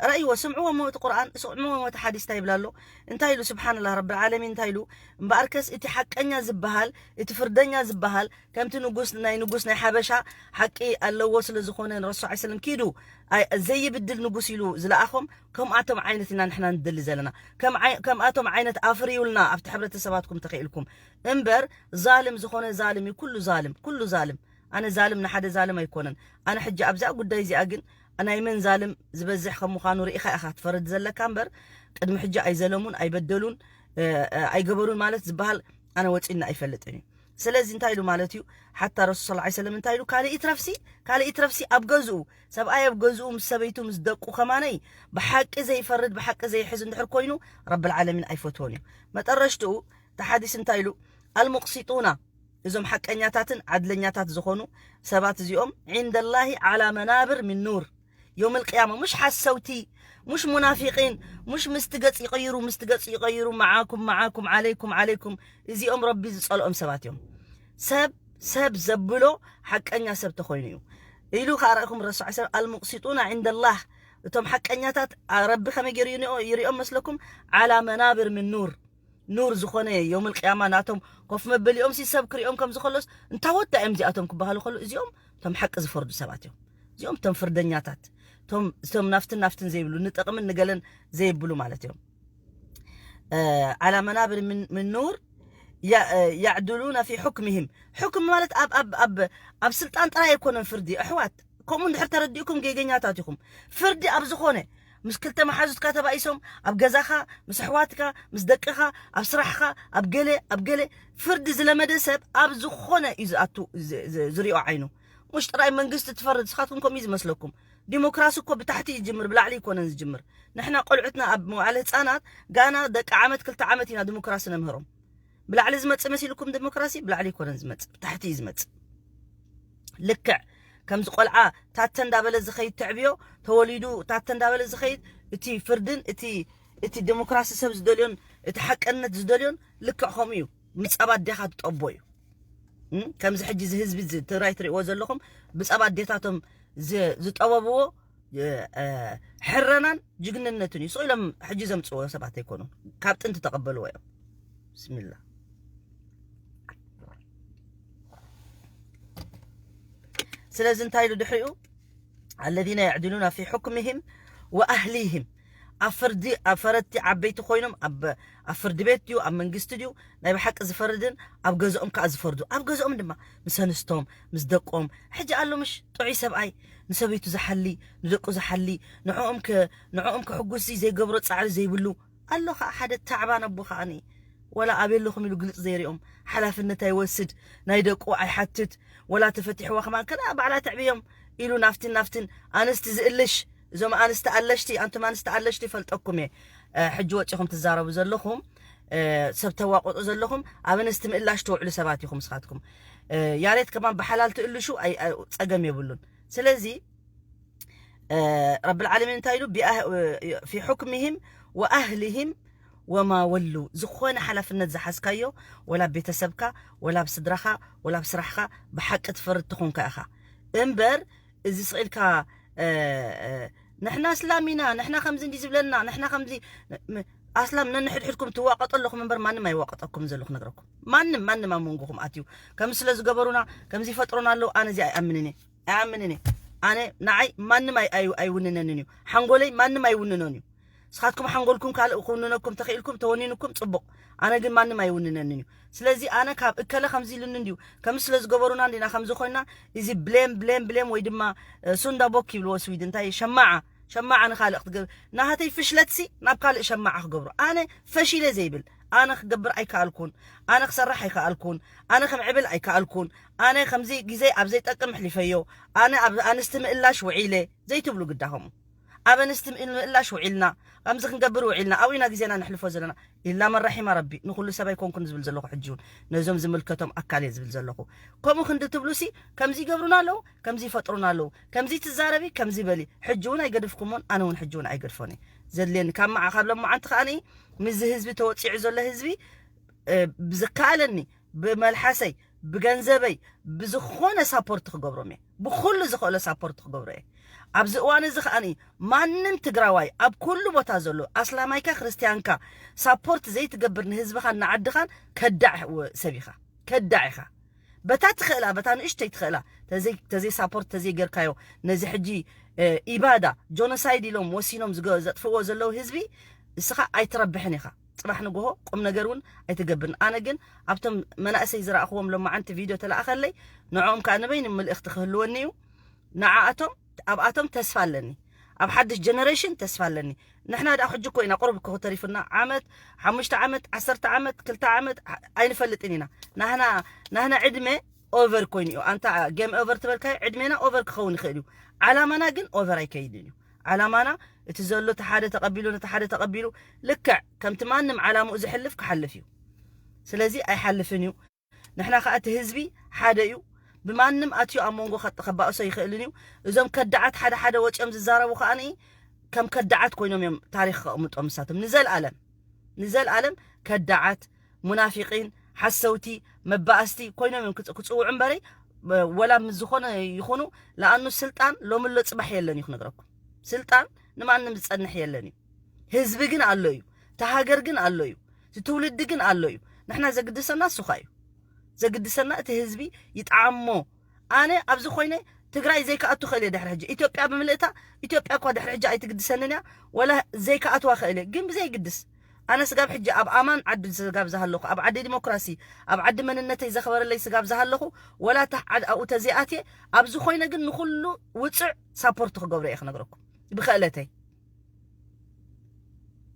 رأي وسمعوا وموت قرآن سمعوا وموت حديث تايب لالو انتايلو سبحان الله رب العالمين انتايلو مباركس اتي حقنيا زبهال اتي فردنيا زبهال ከምቲ ንጉስ ናይ ንጉስ ናይ ሓበሻ ሓቂ ኣለዎ ስለ ዝኾነ ንረሱል ዓለይሂ ሰለም ኪዱ ዘይብድል ንጉስ ኢሉ ዝለኣኾም ከምኣቶም ዓይነት ኢና ንሕና ንደሊ ዘለና ከምኣቶም ዓይነት ኣፍርዩልና ኣብቲ ሕብረተሰባትኩም ተኸኢልኩም እምበር ዛልም ዝኾነ ዛልም እዩ ኩሉ ዛልም ኩሉ ዛልም ኣነ ዛልም ንሓደ ዛልም ኣይኮነን ኣነ ሕጂ ኣብዛ ጉዳይ እዚኣ ግን ናይ መን ዛልም ዝበዝሕ ከም ምዃኑ ርኢኻ ኢኻ ትፈርድ ዘለካ እምበር ቅድሚ ሕጂ ኣይዘለሙን ኣይበደሉን ኣይገበሩን ማለት ዝበሃል ኣነ ወፂና ኣይፈልጥን እዩ ስለዚ እንታይ ኢሉ ማለት እዩ? ሓታ ረሱል ሰለላሁ ዐለይሂ ወሰለም እንታይ ኢሉ? ካልእ ይትረፍሲ፣ ካልእ ይትረፍሲ ኣብ ገዝኡ፣ ሰብኣይ ኣብ ገዝኡ ምስ ሰበይቱ ምስ ደቁ ከማነይ ብሓቂ ዘይፈርድ ብሓቂ ዘይሕዝ እንድሕር ኮይኑ ረብል ዓለሚን ኣይፈትዎን እዩ። መጠረሽትኡ እቲ ሓዲስ እንታይ ኢሉ? ኣልሙቅሲጡና፣ እዞም ሓቀኛታትን ዓድለኛታት ዝኾኑ ሰባት እዚኦም ዒንደላሂ ዓላ መናብር ሚን ኑር። ዮም ልቅያማ ሙሽ ሓሰውቲ፣ ሙሽ ሙናፊቂን፣ ሙሽ ምስቲ ገጽ ይቐይሩ ምስቲ ገጽ ይቐይሩ፣ መዓኩም መዓኩም ዓለይኩም ዓለይኩም። እዚኦም ረቢ ዝጸልኦም ሰባት እዮም። ሰብ ሰብ ዘብሎ ሓቀኛ ሰብ ተኾይኑ እዩ ኢሉ ከዓ ረእኹም ረሱ ሰብ። ኣልሙቅሲጡና ዒንደላህ፣ እቶም ሓቀኛታት ረቢ ከመይ ገይሩ ይንኦ- ይሪኦም መስለኩም? ዓላ መናብር ምን ኑር፣ ኑር ዝኾነ ዮም ልቅያማ ናቶም ኮፍ መበሊኦም ሲ ሰብ ክሪኦም ከም ዝኸሎስ እንታወት እዮም እዚኣቶም ክበሃሉ ከሎ እዚኦም እቶም ሓቂ ዝፈርዱ ሰባት እዮም። እዚኦም እቶም ፍርደኛታት፣ እቶም እቶም ናፍትን ናፍትን ዘይብሉ፣ ንጠቕምን ንገለን ዘይብሉ ማለት እዮም። ዓላ መናብር ምን ኑር ያዕድሉና ፊ ሑክምህም። ሑክም ማለት ኣብ ኣብ ኣብ ኣብ ስልጣን ጥራይ ኣይኮነን ፍርዲ ኣሕዋት። ከምኡ እንድሕር ተረዲእኩም ጌገኛታት ኢኹም። ፍርዲ ኣብ ዝኾነ ምስ ክልተ መሓዙትካ ተባኢሶም ኣብ ገዛኻ ምስ ኣሕዋትካ ምስ ደቅኻ ኣብ ስራሕኻ ኣብ ገለ ኣብ ገለ ፍርዲ ዝለመደ ሰብ ኣብ ዝኾነ እዩ ዝኣቱ ዝ- ዝ- ዝሪኦ ዓይኑ። ሙሽ ጥራይ መንግስቲ ትፈርድ። ንስኻትኩም ከምኡ እዩ ዝመስለኩም። ዲሞክራሲ እኮ ብታሕቲ እዩ ዝጅምር፣ ብላዕሊ ይኮነን ዝጅምር። ንሕና ቆልዑትና ኣብ መዋዕለ ህፃናት ጋና ደቂ ዓመት ክልተ ዓመት ኢና ዲሞክራሲ ነምህሮም። ብላዕሊ ዝመፅእ መሲልኩም ዲሞክራሲ ብላዕሊ ይኮነን ዝመፅእ፣ ብታሕቲ እዩ ዝመፅእ። ልክዕ ከምዚ ቆልዓ ታተ እንዳበለ ዝኸይድ ተዕብዮ ተወሊዱ ታተ እንዳበለ ዝኸይድ እቲ ፍርድን እቲ እቲ ዲሞክራሲ ሰብ ዝደልዮን እቲ ሓቀነት ዝደልዮን ልክዕ ከምኡ እዩ። ምፀባ ኣዴኻ ትጠቦ እዩ። እም፣ ከምዚ ሕጂ እዚ ህዝቢ እዚ ትግራይ ትሪእዎ ዘለኹም ብፀባ ኣዴታቶም ዝ- ዝጠበብዎ እ፣ እ፣ ሕረናን ጅግንነትን እዩ። ስቕ ኢሎም ሕጂ ዘምፅዎ ሰባት ኣይኮኑን፣ ካብ ጥንቲ ተቐበልዎ እዮም። ብስሚላ። ስለዚ እንታይ ኢሉ ድሕሪኡ? الذين يعدلون في حكمهم وأهليهم። ኣብ ፍርዲ ኣብ ፈረድቲ ዓበይቲ ኮይኖም ኣብ ኣብ ፍርዲ ቤት ድዩ ኣብ መንግስቲ ድዩ ናይ ብሓቂ ዝፈርድን ኣብ ገዝኦም ከዓ ዝፈርዱ ኣብ ገዝኦም ድማ ምስ ኣንስቶም ምስ ደቆም ሕጂ ኣሎ ምሽ ጥዑይ ሰብኣይ ንሰበይቱ ዝሓሊ ንደቁ ዝሓሊ ንዕኦም ከ ንዕኦም ከሕጉሲ ዘይገብሮ ፃዕሪ ዘይብሉ ኣሎ ከዓ ሓደ ታዕባን ኣቦ ከዓኒ ወላ ኣበይ ኣለኹም ኢሉ ግልፂ ዘይሪኦም ሓላፍነት ኣይወስድ ናይ ደቁ ኣይሓትት ወላ ተፈቲሕዋ ከማን ከዳ ባዕላ ተዕብዮም ኢሉ ናፍትን ናፍትን ኣንስቲ ዝእልሽ እዞም ኣንስቲ ኣለሽቲ ኣንቱም ኣንስቲ ኣለሽቲ ይፈልጠኩም እየ ሕጂ ወፂኹም ትዛረቡ ዘለኹም ሰብ ተዋቆጡ ዘለኹም ኣብ ኣንስቲ ምእላሽ ትውዕሉ ሰባት ኢኹም ስኻትኩም ያሬት ከማን ብሓላል ትእልሹ ፀገም የብሉን ስለዚ ረብል ዓለሚን እንታይ ኢሉ في حكمهم وأهلهم وما ولوا ዝኾነ ሓላፍነት ዝሓዝካዮ ወላ ቤተሰብካ ወላ ኣብ ስድራኻ ወላ ኣብ ስራሕካ ብሓቂ ትፈርድ ትኾንካ ኢኻ እምበር እዚ ስቕ ኢልካ ንሕና እስላም ኢና ንሕና ከምዚ እንዲ ዝብለና ንሕና ከምዚ ኣስላም ነንሕድሕድኩም ትዋቀጡ ኣለኹም እምበር ማንም ኣይዋቀጠኩም ዘለኹ ነግረኩም ማንም ማንም ኣብ መንጎኹም ኣትዩ ከም ስለ ዝገበሩና ከምዚ ይፈጥሩና ኣለዉ ኣነ እዚ ኣይኣምንን እየ ኣይኣምንን እየ ኣነ ንዓይ ማንም ኣይውንነንን እዩ ሓንጎለይ ማንም ኣይውንኖን እዩ ንስኻትኩም ሓንጎልኩም ካልእ ክውንነኩም ተኽኢልኩም ተወኒንኩም ፅቡቕ ኣነ ግን ማንም ኣይውንነንን እዩ ስለዚ ኣነ ካብ እከለ ከምዚ ኢሉኒ እንድዩ ከምዚ ስለ ዝገበሩና እንዲና ከምዚ ኮይና እዚ ብሌም ብሌም ብሌም ወይ ድማ ሱንዳ ቦክ ይብልዎ ስዊድ እንታይ ሸማዓ ሸማዓ ንኻልእ ክትገብር ናሃተይ ፍሽለትሲ ናብ ካልእ ሸማዓ ክገብሮ ኣነ ፈሺለ ዘይብል ኣነ ክገብር ኣይከኣልኩን ኣነ ክሰርሕ ኣይከኣልኩን ኣነ ከምዕብል ኣይከኣልኩን ኣነ ከምዚ ግዜ ኣብ ዘይጠቅም ኣሕሊፈዮ ኣነ ኣብ ኣንስቲ ምእላሽ ውዒለ ዘይትብሉ ግዳኸሙ ኣብ ኣንስቲ ምእላሽ ውዒልና ከምዚ ክንገብር ውዒልና ኣብኡ ኢና ግዜና ነሕልፎ ዘለና ኢላ መን ራሒማ ረቢ ንኩሉ ሰብ ኣይኮንኩን ዝብል ዘለኹ ሕጂ እውን ነዞም ዝምልከቶም ኣካል እየ ዝብል ዘለኹ ከምኡ ክንዲ ትብሉሲ ከምዚ ይገብሩና ኣለዉ ከምዚ ይፈጥሩና ኣለዉ ከምዚ ትዛረቢ ከምዚ በሊ ሕጂ እውን ኣይገድፍኩሞን ኣነ እውን ሕጂ እውን ኣይገድፎን እየ ዘድልየኒ ካብ መዓ ካብ ሎመዓንቲ ከዓኒ ምስዚ ህዝቢ ተወፂዑ ዘሎ ህዝቢ ብዝከኣለኒ ብመልሓሰይ ብገንዘበይ ብዝኾነ ሳፖርት ክገብሮም እየ ብኩሉ ዝኽእሎ ሳፖርት ክገብሮ እየ ኣብዚ እዋን እዚ ከዓኒ ማንም ትግራዋይ ኣብ ኩሉ ቦታ ዘሎ ኣስላማይካ ክርስትያንካ ሳፖርት ዘይትገብር ንህዝብኻን ንዓድኻን ከዳዕ ሰብ ኢኻ ከዳዕ ኢኻ በታ ትኽእላ በታ ንእሽተይ ትኽእላ ተዘይ ሳፖርት ተዘይ ገርካዮ ነዚ ሕጂ ኢባዳ ጆኖሳይድ ኢሎም ወሲኖም ዘጥፍዎ ዘለዉ ህዝቢ እስኻ ኣይትረብሕን ኢኻ ፅባሕ ንግሆ ቁም ነገር እውን ኣይትገብርን ኣነ ግን ኣብቶም መናእሰይ ዝረእኽዎም ሎማዓንቲ ቪድዮ ተለኣኸለይ ንዕኦም ከዓ ንበይን ምልእኽቲ ክህልወኒ እዩ ንዓኣቶም ኣብኣቶም ተስፋ ኣለኒ ኣብ ሓድሽ ጀነሬሽን ተስፋ ኣለኒ። ንሕና ደኣ ሕጂ እኮ ኢና ቁሩብ እኮ ተሪፉና፣ ዓመት፣ ሓሙሽተ ዓመት፣ ዓሰርተ ዓመት፣ ክልተ ዓመት፣ ዓ-፣ ኣይንፈልጥን ኢና። ናህና፣ ናህና ዕድመ ኦቨር ኮይኑ እዩ። ኣንታ ጌም ኦቨር ትበልካዮ ዕድሜና ኦቨር ክኸውን ይኽእል እዩ። ዓላማና ግን ኦቨር ኣይከይድን እዩ። ዓላማና እቲ ዘሎ እቲ ሓደ ተቐቢሉ፣ ነቲ ሓደ ተቐቢሉ፣ ልክዕ ከምቲ ማንም ዓላምኡ ዝሕልፍ ክሓልፍ እዩ። ስለዚ ኣይሓልፍን እዩ። ንሕና ከኣ እቲ ህዝቢ ሓደ እዩ። ብማንም ኣትዩ ኣብ መንጎ ከ-፣ ከባእሶ ይኽእልን እዩ። እዞም ከዳዓት ሓደ ሓደ ወፂኦም ዝዛረቡ ከኣ ከም ከዳዓት ኮይኖም እዮም ታሪኽ ከቕምጦም ንሳቶም ንዘልኣለም። ንዘልኣለም ከዳዓት፣ ሙናፊቂን፣ ሓሰውቲ፣ መባእስቲ ኮይኖም እዮም ክጽ-፣ ክጽውዑ እምበረይ፣ ወላ ምስ ዝኾነ ይኹኑ፣ ለኣኑ ስልጣን ሎሚ ኣሎ ጽባሕ የለን እዩ ክነግረኩም። ስልጣን ንማንም ዝጸንሕ የለን እዩ። ህዝቢ ግን ኣሎ እዩ። እቲ ሃገር ግን ኣሎ እዩ። እቲ ትውልዲ ግን ኣሎ እዩ። ንሕና ዘግድሰና እሱ ኸኣ እዩ። ዘግድሰና እቲ ህዝቢ ይጥዓሞ። ኣነ ኣብዚ ኮይነ ትግራይ ዘይከኣቱ ክእል እየ ድሕሪ ሕጂ። ኢትዮጵያ ብምልእታ፣ ኢትዮጵያ እኳ ድሕሪ ሕጂ ኣይትግድሰንን እያ። ወላ ዘይከኣትዋ ክእል እየ። ግን ብዘይግድስ፣ ኣነ ስጋብ ሕጂ ኣብ ኣማን ዓዲ ስጋብ ዝሃለኹ፣ ኣብ ዓዲ ዲሞክራሲ፣ ኣብ ዓዲ መንነተይ ዘኽበረለይ ስጋብ ዝሃለኹ፣ ወላ እታ ዓድ ኣብኡ ተዘይኣትየ፣ ኣብዚ ኮይነ ግን ንኹሉ ውፅዕ ሳፖርት ክገብሮ እየ ክነግረኩም። ብክእለተይ።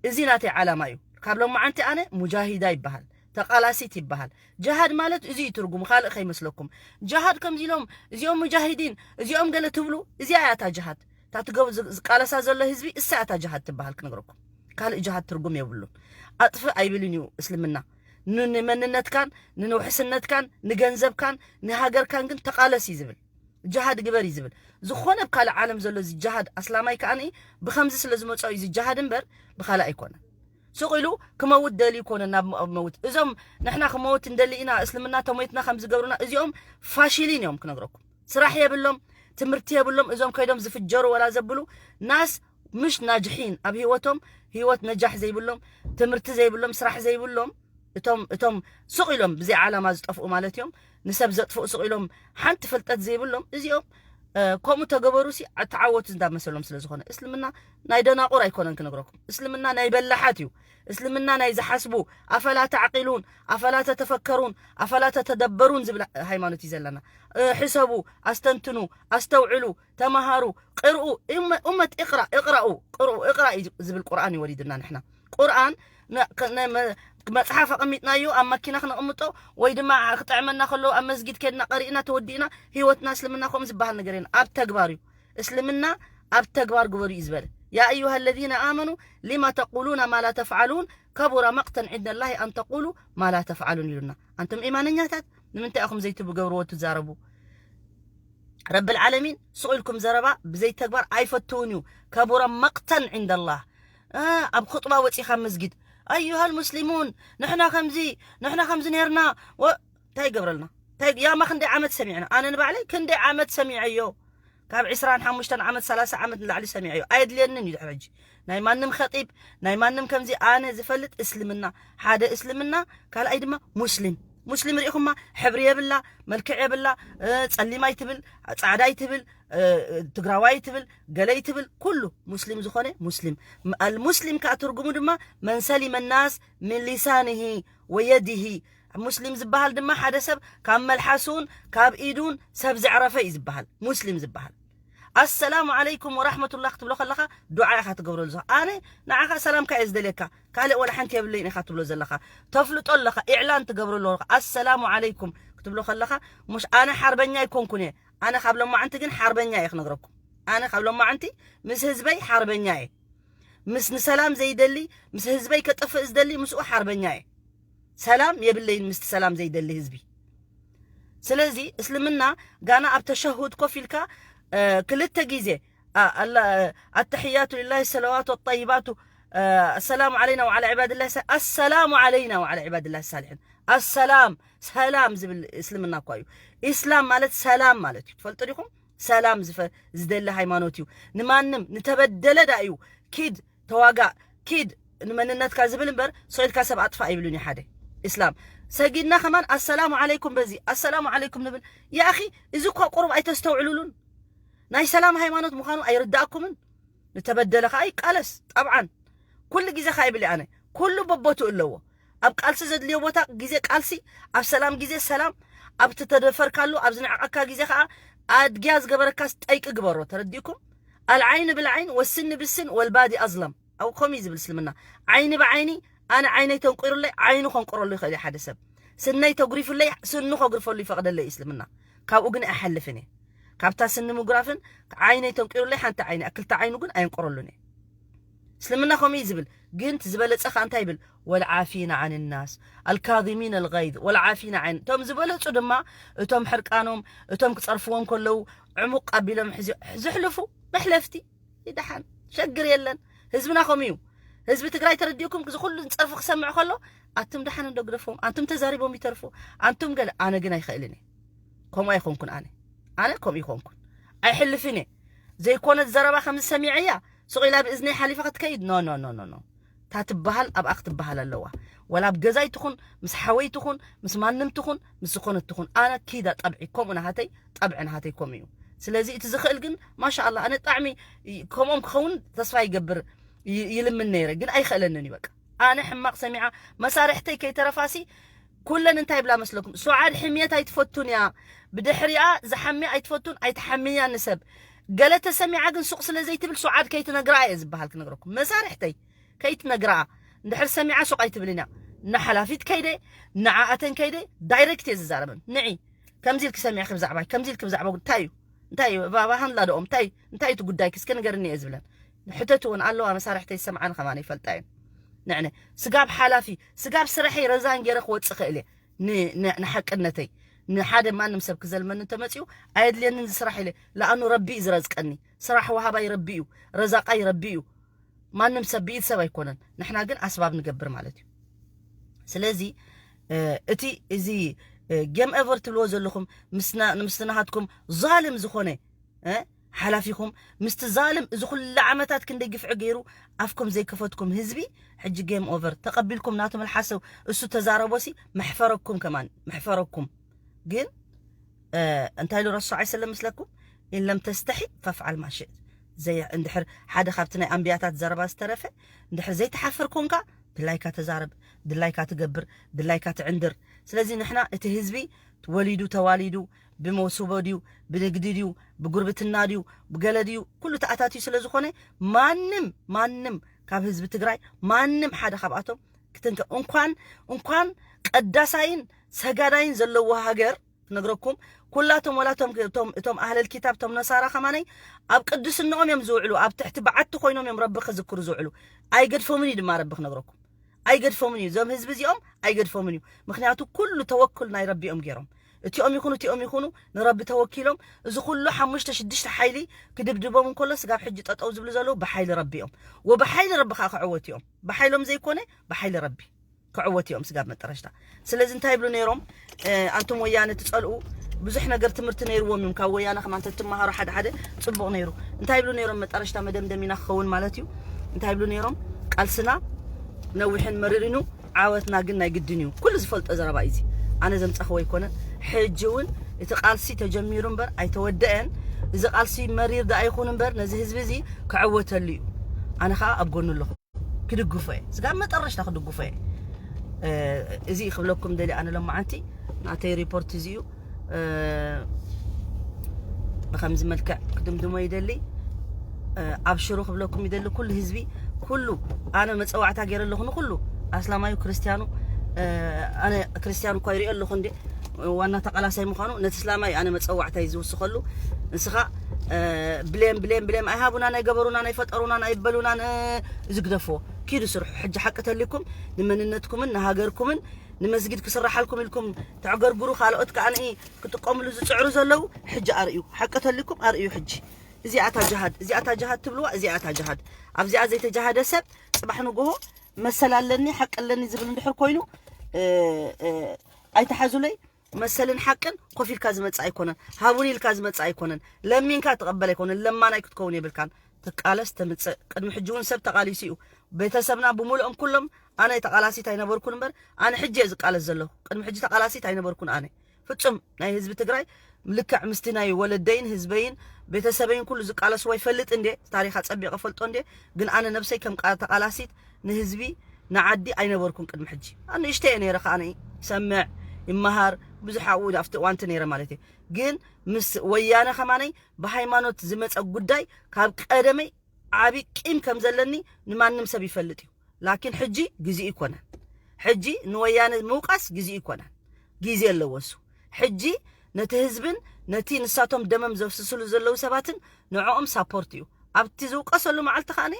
እዚ ናተይ ዓላማ እዩ። ካብ ሎማዓንቲ ኣነ ሙጃሂዳ ይበሃል፣ ተቓላሲት ይበሃል። ጅሃድ ማለት እዚ እዩ ትርጉሙ፣ ካልእ ከይመስለኩም። ጅሃድ ከምዚ ኢሎም፣ እዚኦም ሙጃሂዲን፣ እዚኦም ገለ ትብሉ፣ እዚኣ እያ እታ ጅሃድ። እታ ትገብ-፣ ዝ-፣ ዝቃለሳ ዘሎ ህዝቢ፣ እሳ እያ እታ ጅሃድ ትበሃል ክነግረኩም። ካልእ ጅሃድ ትርጉም የብሉን። ኣጥፍእ ኣይብልን እዩ እስልምና። ን-፣ ንመንነትካን፣ ንውሕስነትካን፣ ንገንዘብካን፣ ንሃገርካን ግን ተቓለስ እዩ ዝብል። ጅሃድ ግበር እዩ ዝብል። ዝኾነ ኣብ ካልእ ዓለም ዘሎ እዚ ጅሃድ ኣስላማይ ከኣ ብኸምዚ ስለ ዝመጾ እዩ እዚ ጅሃድ እምበር ብኻልእ ኣይኮነን። ሱቕ ኢሉ ክመውት ደልዩ ይኮነ ናብ ሞ-፣ መውት። እዞም ንሕና ክመውት እንደሊ ኢና፣ እስልምና ተሞይትና ከም ዝገብሩና፣ እዚኦም ፋሽሊን እዮም ክነግረኩም። ስራሕ የብሎም፣ ትምህርቲ የብሎም። እዞም ከይዶም ዝፍጀሩ ወላ ዘብሉ ናስ ምሽ ናጅሒን፣ ኣብ ህይወቶም ህይወት ነጃሕ ዘይብሎም፣ ትምህርቲ ዘይብሎም፣ ስራሕ ዘይብሎም፣ እቶም፣ እቶም ሱቕ ኢሎም ብዘይ ዓላማ ዝጠፍኡ ማለት እዮም። ንሰብ ዘጥፍኡ ሱቕ ኢሎም ሓንቲ ፍልጠት ዘይብሎም፣ እዚኦም፣ እ፣ ከምኡ ተገበሩ ሲ ተዓወቱ እንዳመሰሎም ስለ ዝኾነ። እስልምና ናይ ደናቑር ኣይኮነን ክነግረኩም። እስልምና ናይ በላሓት እዩ። እስልምና ናይ ዝሓስቡ፣ ኣፈላ ተዕቂሉን፣ ኣፈላ ተተፈከሩን፣ ኣፈላ ተተደበሩን ዝብል ሃይማኖት እዩ ዘለና። እ፣ ሕሰቡ፣ ኣስተንትኑ፣ ኣስተውዕሉ፣ ተማሃሩ፣ ቅርኡ፣ እመ-፣ እመት እቕራ፣ እቕራኡ፣ ቅርኡ፣ እቕራ እዩ ዝብል ቁርኣን እዩ ወሪድና ንሕና። ቁርኣን ነ-፣ ከ-፣ ነ-፣ መ-፣ መጽሓፍ ኣቐሚጥናዮ ኣብ መኪና ክነቕምጦ ወይ ድማ ክጥዕመና ከሎ ኣብ መስጊድ ኬድና ቀሪእና ተወዲእና ህይወትና እስልምና ከምኡ ዝበሃል ነገር የለን። ኣብ ተግባር እዩ። እስልምና ኣብ ተግባር ግበሩ እዩ ዝበለ። يا أيها الذين آمنوا لم تقولون ما لا تفعلون كبر مقتا عند الله أن تقولوا ما لا تفعلون ኢሉና። ኣንቱም ኢማነኛታት ንምንታይ ኢኹም ዘይትገብርዎ ትዛረቡ? ረብል ዓለሚን ሱቕ ኢልኩም ዘረባ ብዘይ ተግባር ኣይፈትውን እዩ። ከቡረ መቅተን ዒንደላህ። እ፣ ኣብ ኹጥባ ወፂኻ መስጊድ፣ ኣዩሃል ሙስሊሙን፣ ንሕና ከምዚ፣ ንሕና ከምዚ ነርና፣ ወ-፣ እንታይ ይገብረልና? እንታይ፣ ያማ ክንደይ ዓመት ሰሚዕና? ኣነ ንባዕለይ ክንደይ ዓመት ሰሚዐዮ? ካብ ዕስራን ሓሙሽተን ዓመት፣ ሰላሳ ዓመት ንላዕሊ ሰሚዐዮ። ኣየድልየንን እዩ ድሕሪ ሕጂ። ናይ ማንም ኸጢብ፣ ናይ ማንም ከምዚ ኣነ ዝፈልጥ እስልምና፣ ሓደ እስልምና፣ ካልኣይ ድማ ሙስሊም። ሙስሊም ርኢኹማ? ሕብሪ የብላ፣ መልክዕ የብላ፣ እ፣ ጸሊም ኣይትብል፣ ጻዕዳ ኣይትብል፣ እ፣ ትግራዋይ ኣይትብል፣ ገለ ኣይትብል፣ ኩሉ ሙስሊም ዝኾነ ሙስሊም። ም-፣ ኣልሙስሊም ከኣ ትርጉሙ ድማ መን ሰሊመ ናስ ሚን ሊሳንሂ ወየድሂ። ሙስሊም ዝበሃል ድማ ሓደ ሰብ ካብ መልሓሱን ካብ ኢዱን ሰብ ዘዕረፈ እዩ ዝበሃል ሙስሊም ዝበሃል። ኣሰላሙ ዓለይኩም ወራሕመቱላህ ክትብሎ ከለኻ ዱዓ ኢኻ ትገብረሉ ዘለኻ። ኣነ ንዓኻ ሰላምካ እየ ዝደልየካ፣ ካልእ ወላ ሓንቲ የብለይን ኢኻ ትብሎ ዘለኻ። ተፍልጦ ኣለኻ፣ ኢዕላን ትገብረሉ ኣለኻ። ኣሰላሙ ዓለይኩም ክትብሎ ከለኻ፣ ሙሽ ኣነ ሓርበኛ ኣይኮንኩን እየ። ኣነ ካብ ሎማዓንቲ ግን ሓርበኛ እየ ክነግረኩም። ኣነ ካብ ሎማዓንቲ ምስ ህዝበይ ሓርበኛ እየ። ምስ ንሰላም ዘይደሊ፣ ምስ ህዝበይ ከጥፍእ ዝደሊ ምስኡ ሓርበኛ እየ። ሰላም የብለይን ምስቲ ሰላም ዘይደሊ ህዝቢ። ስለዚ እስልምና ጋና ኣብ ተሸሁድ ኮፍ ኢልካ፣ እ፣ ክልተ ግዜ፣ ኣ-፣ ኣላ-፣ ኣተሕያቱ ሊላሂ ሰለዋቱ ጠይባቱ፣ እ፣ ኣሰላሙ ዓለይና ወዓላ ዒባድላሂ ሳ-፣ ኣሰላሙ ዓለይና ወዓላ ዒባድላሂ ሳሊሒን። ኣሰላም፣ ሰላም ዝብል እስልምና እኳ እዩ። ኢስላም ማለት ሰላም ማለት እዩ። ትፈልጡ ዲኹም? ሰላም ዝፈ-፣ ዝደሊ ሃይማኖት እዩ። ንማንም ንተበደለ ዳ እዩ ኪድ ተዋጋእ፣ ኪድ ንመንነትካ ዝብል እምበር፣ ሰው ኢልካ ሰብ ኣጥፋ ኣይብሉን እዩ ሓደ። እስላም ሰጊድና ከማን ኣሰላሙ ዓለይኩም በዚ፣ ኣሰላሙ ዓለይኩም ንብል። ያኣኺ፣ እዚ እኳ ቁሩብ ኣይተስተውዕሉሉን? ናይ ሰላም ሃይማኖት ምዃኑ ኣይርዳእኩምን? ንተበደለ ከኣ ይቃለስ። ጠብዓን፣ ኩሉ ግዜ ከኣ ይብል ኣነ። ኩሉ በቦቱ ኣለዎ። ኣብ ቃልሲ ዘድልዮ ቦታ ግዜ ቃልሲ፣ ኣብ ሰላም ግዜ ሰላም፣ ኣብ ተደፈርካሉ፣ ኣብ ዝንዕቐካ ግዜ ከኣ ኣድግያ ዝገበረካስ ጠይቂ ግበሮ። ተረዲእኩም? العين بالعين والسن بالسن والبادي أظلم። أو ከምኡ እዩ ዝብል እስልምና። ዓይኒ ብዓይኒ፣ ኣነ ዓይነይ ተንቂሩለይ ዓይኑ ከንቅረሉ ይኽእል እዩ ሓደ ሰብ። ስነይ ተጉሪፉለይ ስኑ ከጉርፈሉ ይፈቕደለይ እስልምና። ካብኡ ግን ኣይሓልፍን እየ። ካብታ ስኒ ምጉራፍን ዓይነይ ተንቂሩለይ ሓንቲ ዓይኒ ክልተ ዓይኑ ግን ኣየንቅረሉን እየ። እስልምና ከምኡ እዩ ዝብል። ግን እቲ ዝበለጸ ከኣ እንታይ ይብል? والعافين عن الناس الكاظمين الغيظ والعافين عن، እቶም ዝበለጹ ድማ እቶም ሕርቃኖም፣ እቶም ክጸርፍዎም ከለዉ ዕሙቕ ኣቢሎም ሕዚ- ዝሕልፉ መሕለፍቲ። ይደሓን ሸግር የለን። ህዝብና ከምኡ እዩ። ህዝቢ ትግራይ ተረዲእኩም እዚ ኩሉ ጸርፊ ክሰምዕ ከሎ ኣቱም ደሓን እንዶ ግደፎም፣ ኣንቱም ተዛሪቦም ይተርፉ፣ ኣንቱም ገለ። ኣነ ግን ኣይኽእልን እየ። ከምኡ ኣይኮንኩን ኣነ። ኣነ ከምኡ ይኮንኩን። ኣይሕልፍን እየ። ዘይኮነት ዘረባ ከምዚ ሰሚዐያ ሱቕ ኢላ ብእዝነይ ሓሊፋ ክትከይድ። ኖ ኖ ኖ ኖ ኖ። እታ ትበሃል ኣብኣ ክትበሃል ኣለዋ። ወላ ኣብ ገዛይ ትኹን፣ ምስ ሓወይ ትኹን፣ ምስ ማንም ትኹን፣ ምስ ዝኾነት ትኹን፣ ኣነ ኪዳ ጠብዒ ከምኡ ናሃተይ፣ ጠብዒ ናሃተይ ከምኡ እዩ። ስለዚ እቲ ዝኽእል ግን ማሻኣላ ኣነ ጣዕሚ ከምኦም ክኸውን ተስፋ ይገብር፣ ይ- ይልምን ነይረ፣ ግን ኣይኽእለንን እዩ። በቃ ኣነ ሕማቕ ሰሚዓ መሳርሕተይ ከይተረፋሲ ኩለን እንታይ ይብላ መስለኩም? ሱዓድ ሕምየት ኣይትፈቱን እያ፣ ብድሕሪኣ ዝሓምያ ኣይትፈቱን፣ ኣይትሓምያ ንሰብ። ገለ ተሰሚዓ ግን ሱቕ ስለ ዘይትብል ሱዓድ ከይትነግራ እየ ዝበሃል ክነግረኩም። መሳርሕተይ ከይትነግራ፣ እንድሕር ሰሚዓ ሱቕ ኣይትብልን እያ። ንሓላፊት ከይደ፣ ንዓኣተን ከይደ ዳይሬክት እየ ዝዛረበን። ንዒ ከምዚ ኢልኪ ሰሚዕኪ ብዛዕባይ፣ ከምዚ ኢልኪ ብዛዕባ ጉ- እንታይ እዩ? እንታይ እዩ? ባባ ሃንላ ደኦም እንታይ እንታይ እቲ ጉዳይኪ እስከ ንገርኒ እየ ዝብለን። ሕተትወን ኣለዋ መሳርሕተይ ዝሰምዓን ከማን ይፈልጣ እየን። ንዕነ ስጋብ ሓላፊ ስጋብ ስራሐይ ረዛን ገይረ ክወፅእ ክእል እየ። ን- ን- ንሓቅነተይ ንሓደ ማንም ሰብ ክዘልመኒ እንተመፅኡ ኣየድልየንን ዝስራሕ ኢለ። ለኣኑ ረቢ እዩ ዝረዝቀኒ። ስራሕ ወሃባይ ረቢ እዩ። ረዛቃይ ረቢ እዩ። ማንም ሰብ ብኢድ ሰብ ኣይኮነን። ንሕና ግን ኣስባብ ንገብር ማለት እዩ። ስለዚ እቲ እዚ ጌም ኤቨር ትብልዎ ዘለኹም ምስቲ ናሃትኩም ዛልም ዝኾነ ሓላፊኹም ምስቲ ዛልም እዚ ኩሉ ዓመታት ክንደይ ግፍዒ ገይሩ ኣፍኩም ዘይከፈትኩም ህዝቢ ሕጂ ጌም ኦቨር ተቐቢልኩም ናቱ መልሓሰው እሱ ተዛረቦሲ መሕፈረኩም ከማን መሕፈረኩም። ግን እንታይ ኢሉ ረሱል ሰለም ምስለኩም ኢን ለም ተስተሒ ፈፍዓል ማሽእት። ዘይ እንድሕር ሓደ ካብቲ ናይ ኣንብያታት ዘረባ ዝተረፈ እንድሕር ዘይትሓፍር ኮንካ ድላይካ ተዛረብ፣ ድላይካ ትገብር፣ ድላይካ ትዕንድር። ስለዚ ንሕና እቲ ህዝቢ ወሊዱ ተዋሊዱ ብመውስቦ ድዩ ብንግዲ ድዩ ብጉርብትና ድዩ ብገለ ድዩ ኩሉ ተኣታትዩ ስለ ዝኾነ ማንም ማንም ካብ ህዝቢ ትግራይ ማንም ሓደ ካብኣቶም ክትንከ እንኳን እንኳን ቀዳሳይን ሰጋዳይን ዘለዎ ሃገር ክነግረኩም ኩላቶም ወላ እቶም እቶም ኣህለል ኪታብ እቶም ነሳራ ከማነይ ኣብ ቅድስንኦም እዮም ዝውዕሉ። ኣብ ትሕቲ በዓቲ ኮይኖም እዮም ረቢ ክዝክሩ ዝውዕሉ። ኣይገድፎምን እዩ ድማ ረቢ ክነግረኩም ኣይገድፎምን እዩ። እዞም ህዝቢ እዚኦም ኣይገድፎምን እዩ። ምክንያቱ ኩሉ ተወኩል ናይ ረቢ እዮም ገይሮም። እቲኦም ይኹኑ እቲኦም ይኹኑ ንረቢ ተወኪሎም እዚ ኩሉ ሓሙሽተ ሽዱሽተ ሓይሊ ክድብድቦም እንከሎ ስጋብ ሕጂ ጠጠው ዝብሉ ዘለዉ ብሓይሊ ረቢ እዮም። ወብሓይሊ ረቢ ከዓ ክዕወት እዮም። ብሓይሎም ዘይኮነ ብሓይሊ ረቢ ክዕወት እዮም ስጋብ መጠረሽታ። ስለዚ እንታይ ይብሉ ነይሮም ኣንቱም ወያነ ትፀልኡ ብዙሕ ነገር ትምህርቲ ነይርዎም እዮም። ካብ ወያነ ከማን ተትመሃሩ ሓደ ሓደ ፅቡቕ ነይሩ። እንታይ ይብሉ ነይሮም መጠረሽታ መደምደሚና ክኸውን ማለት እዩ። እንታይ ይብሉ ነይሮም ቃልስና ነዊሕን መሪርኑ ዓወትና ግን ናይ ግድን እዩ። ኩሉ ዝፈልጦ ዘረባ እዩ እዚ። ኣነ ዘምፀኽዎ ኣይኮነን። ሕጂ እውን እቲ ቃልሲ ተጀሚሩ እምበር ኣይተወደአን። እዚ ቃልሲ መሪር ደኣ ይኹን እምበር ነዚ ህዝቢ እዚ ክዕወተሉ እዩ። ኣነ ከዓ ኣብ ጎኑ ኣለኹ። ክድግፎ እየ ስጋብ መጠረሽታ ክድግፎ እየ። እዚ ክብለኩም ደሊ ኣነ ሎማዓንቲ ናተይ ሪፖርት እዚ እዩ። ብከምዚ መልክዕ ክድምድሞ ይደሊ። ኣብሽሩ ክብለኩም ይደሊ ኩሉ ህዝቢ ኩሉ ኣነ መፀዋዕታ ገይረ ኣለኹ ንኩሉ ኣስላማዩ ክርስትያኑ። ኣነ ክርስትያን እኳ ይሪኦ ኣለኹ እንዴ ዋና ተቃላሳይ ምዃኑ ነቲ እስላማይ ኣነ መፀዋዕታይ ዝውስኸሉ። ንስኻ ብሌም ብሌም ብሌም ኣይሃቡናን ኣይገበሩናን ኣይፈጠሩናን ኣይበሉናን። እዚ ግደፍዎ። ኪዱ ስርሑ። ሕጂ ሓቂ ተልይኩም ንመንነትኩምን ንሃገርኩምን ንመስጊድ ክስራሓልኩም ኢልኩም ተዕገርግሩ ካልኦት ከኣ ክጥቀምሉ ዝፅዕሩ ዘለዉ ሕጂ ኣርእዩ። ሓቂ ተልይኩም ኣርእዩ። ሕጂ እዚኣታ ጅሃድ እዚኣታ ጅሃድ ትብልዋ እዚኣታ ጅሃድ ኣብዚኣ ዘይተጃሃደ ሰብ ፅባሕ ንጎሆ መሰል ኣለኒ ሓቂ ኣለኒ ዝብል እንድሕር ኮይኑ ኣይተሓዙለይ። መሰልን ሓቅን ኮፍ ኢልካ ዝመፅእ ኣይኮነን። ሃቡኒ ኢልካ ዝመፅእ ኣይኮነን። ለሚንካ ትቐበል ኣይኮነን። ለማናይ ክትከውን የብልካን። ትቃለስ ተምፅእ። ቅድሚ ሕጂ እውን ሰብ ተቃሊሱ እዩ። ቤተሰብና ብምሉኦም ኩሎም ኣነ ተቃላሲት ኣይነበርኩን እምበር ኣነ ሕጂ እየ ዝቃለስ ዘለኹ። ቅድሚ ሕጂ ተቃላሲት ኣይነበርኩን ኣነ። ፍጹም ናይ ህዝቢ ትግራይ ልክዕ ምስቲ ናይ ወለደይን ህዝበይን ቤተሰበይን ኩሉ ዝቃለስዎ ይፈልጥ እንዴ ታሪክ ኣጸቢቀ ፈልጦ እንዴ። ግን ኣነ ነብሰይ ከም ተቃላሲት ንህዝቢ ንዓዲ ኣይነበርኩን ቅድሚ ሕጂ። ኣንእሽተይ እየ ነይረ ከኣ ሰምዕ ይመሃር፣ ብዙሕ ኣብኡ ኣብቲ እዋንቲ ነይረ ማለት እዩ። ግን ምስ ወያነ ከማነይ ብሃይማኖት ዝመፀ ጉዳይ ካብ ቀደመይ ዓቢ ቂም ከም ዘለኒ ንማንም ሰብ ይፈልጥ እዩ። ላኪን ሕጂ ግዜኡ ይኮነን። ሕጂ ንወያነ ምውቃስ ግዜኡ ይኮነን። ግዜ ኣለዎ እሱ። ሕጂ ነቲ ህዝብን ነቲ ንሳቶም ደመም ዘፍስስሉ ዘለዉ ሰባትን ንዕኦም ሳፖርት እዩ። ኣብቲ ዝውቀሰሉ መዓልቲ ከኣኒ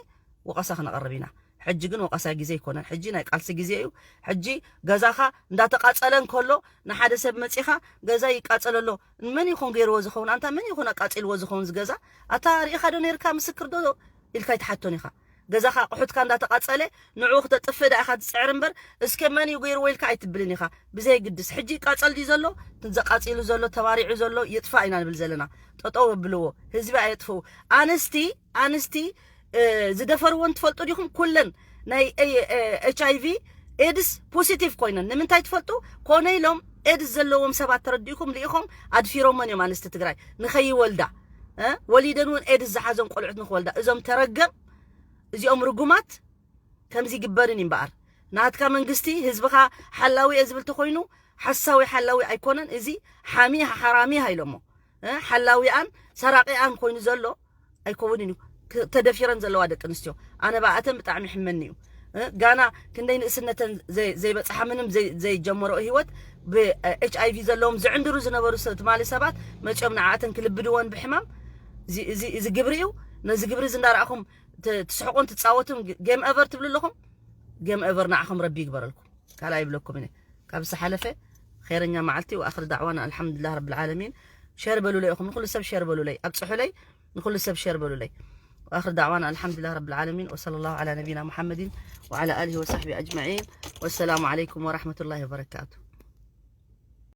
ወቐሳ ክነቐርብ ኢና። ሕጂ ግን ወቐሳ ግዜ ኣይኮነን። ሕጂ ናይ ቃልሲ ግዜ እዩ። ሕጂ ገዛኻ እንዳተቃጸለ እንከሎ ንሓደ ሰብ መጺኻ ገዛ ይቃጸል ኣሎ፣ መን ይኹን ገይርዎ ዝኸውን? ኣንታ መን ይኹን ኣቃጺልዎ ዝኸውን ዝገዛ? ኣታ ርኢኻ ዶ ነርካ? ምስክር ዶ ኢልካ ኣይትሓቶን ኢኻ? ገዛኻ ኣቑሑትካ እንዳተቃጸለ ንዕኡ ክተጥፍእ ዳ ኢኻ ትጽዕር እምበር፣ እስከ መን እዩ ገይርዎ ኢልካ ኣይትብልን ኢኻ። ብዘይ ግድስ ሕጂ ይቃጸል ድዩ ዘሎ? እቲ ዘቃጺሉ ዘሎ፣ ተባሪዑ ዘሎ ይጥፋእ ኢና ንብል ዘለና። ጠጠው ኣብልዎ። ህዝቢ ኣየጥፍኡ። ኣንስቲ ኣንስቲ እ፣ ዝደፈርወን ትፈልጡ ዲኹም? ኩለን ናይ ኤች ኣይ ቪ ኤድስ ፖዚቲቭ ኮይነን ንምንታይ ትፈልጡ? ኮነ ኢሎም ኤድስ ዘለዎም ሰባት ተረዲእኩም ልኢኹም ኣድፊሮመን እዮም ኣንስቲ ትግራይ ንኸይወልዳ። እ፣ ወሊደን እውን ኤድስ ዝሓዞም ቆልዑት ንክወልዳ። እዞም ተረገም፣ እዚኦም ርጉማት ከምዚ ይግበርን እዩ እምበኣር። ናትካ መንግስቲ ህዝብኻ ሓላዊ እየ ዝብል ተኾይኑ ሓሳዊ ሓላዊ ኣይኮነን። እዚ ሓሚ ሓራሚ ሃይሎሞ፣ እ፣ ሓላዊኣን ሰራቂኣን ኮይኑ ዘሎ ኣይከውንን እዩ። ክ-፣ ተደፊረን ዘለዋ ደቂ ኣንስትዮ ኣነ ብኣተን ብጣዕሚ ይሕመኒ እዩ። እ፣ ጋና ክንደይ ንእስነተን ዘይ-፣ ዘይበፅሓ ምንም ዘይ-፣ ዘይጀመረኦ ህይወት ብ ኤች ኣይ ቪ ዘለዎም ዝዕንድሩ ዝነበሩ ሰ-፣ ትማሊ ሰባት መፂኦም ንዓኣተን ክልብድወን ብሕማም። እዚ፣ እዚ፣ እዚ ግብሪ እዩ። ነዚ ግብሪ እዚ እንዳረኣኹም ት-፣ ትስሕቁን ትፃወቱን ግ-፣ ጌም ኦቨር ትብሉ ኣለኹም። ጌም ኦቨር ንዓኹም ረቢ ይግበረልኩም። ካልኣይ ይብለኩም እየ። ካብ ዝሓለፈ ኸይረኛ መዓልቲ ወኣኽር ዳዕዋና ኣልሓምዱሊላህ ረብል ዓለሚን። ሼር በሉለይ ኢኹም፣ ንኹሉ ሰብ ሼር በሉለይ፣ ኣብፅሑለይ፣ ንኹሉ ሰብ ሼር በሉለይ። ወኣኽር ዳዕዋና ኣልሓምዱሊላህ ረብል ዓለሚን ወሰለላሁ ዓላ ነቢና ሙሓመድን ወዓላ ኣሊሂ ወሳሕቢ ኣጅመዒን። ወሰላሙ ዓለይኩም ወራሕመቱላሂ ወበረካቱ።